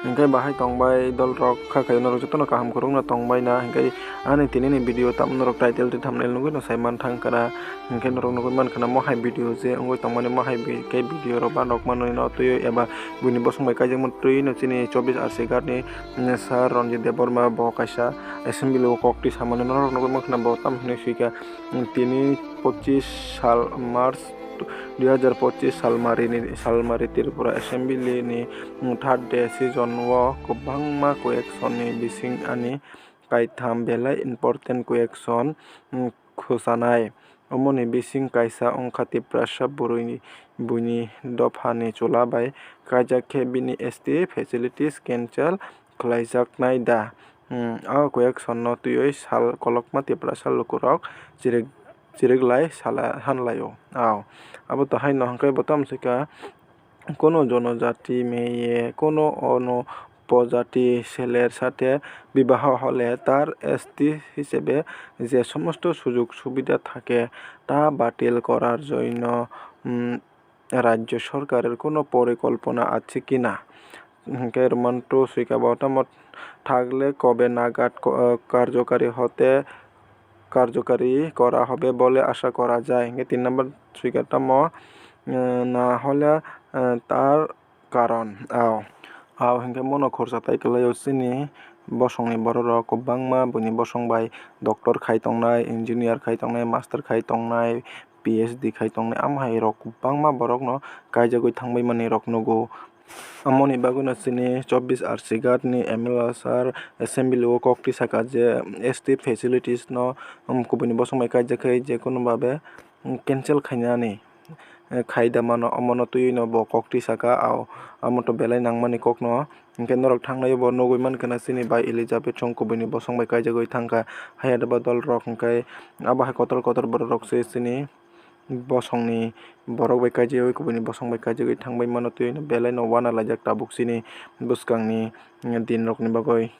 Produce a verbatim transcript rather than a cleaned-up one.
Hingke bahai tongbai dol rok kha khayo norok jotono kaham kwrwngno tongbai na, hingke ani tini ni video tamo norok title tei thumbnail nugui no sai man thang kana, hingke norok nugui man khana mohai video je wngui tongmani mohai bi-, khe video rok ban rok manwi no twiwi eba buini bosong bai kaijakma twiwi no chini chobbish R C Ghat ni, mm, sir Ranjit Debbarma bo kaisa assembly o kok twi samani norok nugui man khana bo tamo hinwi swika, mm, tini pochis sal March dui hajar pochis salmari ni, salmari Tripura Assembly ni, mm, third day session o kwbangma question ni bising ani kaitham belai important question, mm, khwchanai. Omoni bising kaisa wngkha Tiprasa bwrwi buini dopha ni chwla bai kaijak khe bini S T facilities cancel khlaijaknai da? Hmm, a question no twiwi sal kolokma Tiprasa lukurok chirik, chiriklai sala hanlaio. Ao, abo to haino hwnkhe bo tamo swika, kono jonojati meye, kono onupojati seler sathe bibaho hole tar S T hisebe je somosto sujog subida thake ta batil korar joino, hmm, রাজ্য সরকারের কোনো পরিকল্পনা আছে কি না? Hingke Roman two swika bo tamo thagle kobe nagat ko-, eh, karjokari hote karjokari kora hobe bole asha kora jai. Hingke tin number swika tamo, eh, na hole, eh, tar karon. Ao. Ao hingke mono khorsa tai kwlaio chini bosongni bororok kwbangma buini bosong bai doctor khai tongnai, engineer khai tongnai, master khai tongnai, P H D khai tongnai, amo hai rok kwbangma borokno kaijagwi thangbai manwi rok nugo. Amoni bagwino chini chobbish R C Ghat ni M L A sir assembly o kok twi saka je S T facilities no, um, kubuni bosong bai kaijak khai je kunu babe, um, cancel khainani, eh, khai da mano, omono twiwi no bo kok twi saka, ao, amo to belai nangmani kokno. Hingke norok thangnai bo nugui mankha na chini bai Elizabeth song kubuni bosong bai kaijagwi thangkha. Hayadaba dol rok hingke abo hai kotor kotor borok rok se chini bosongni borok bai kaijagwi, kubuni bosong bai kaijagwi thangbai mano, twi belai no uanalaijak tabuk chini bwskangni din rokni bagwi.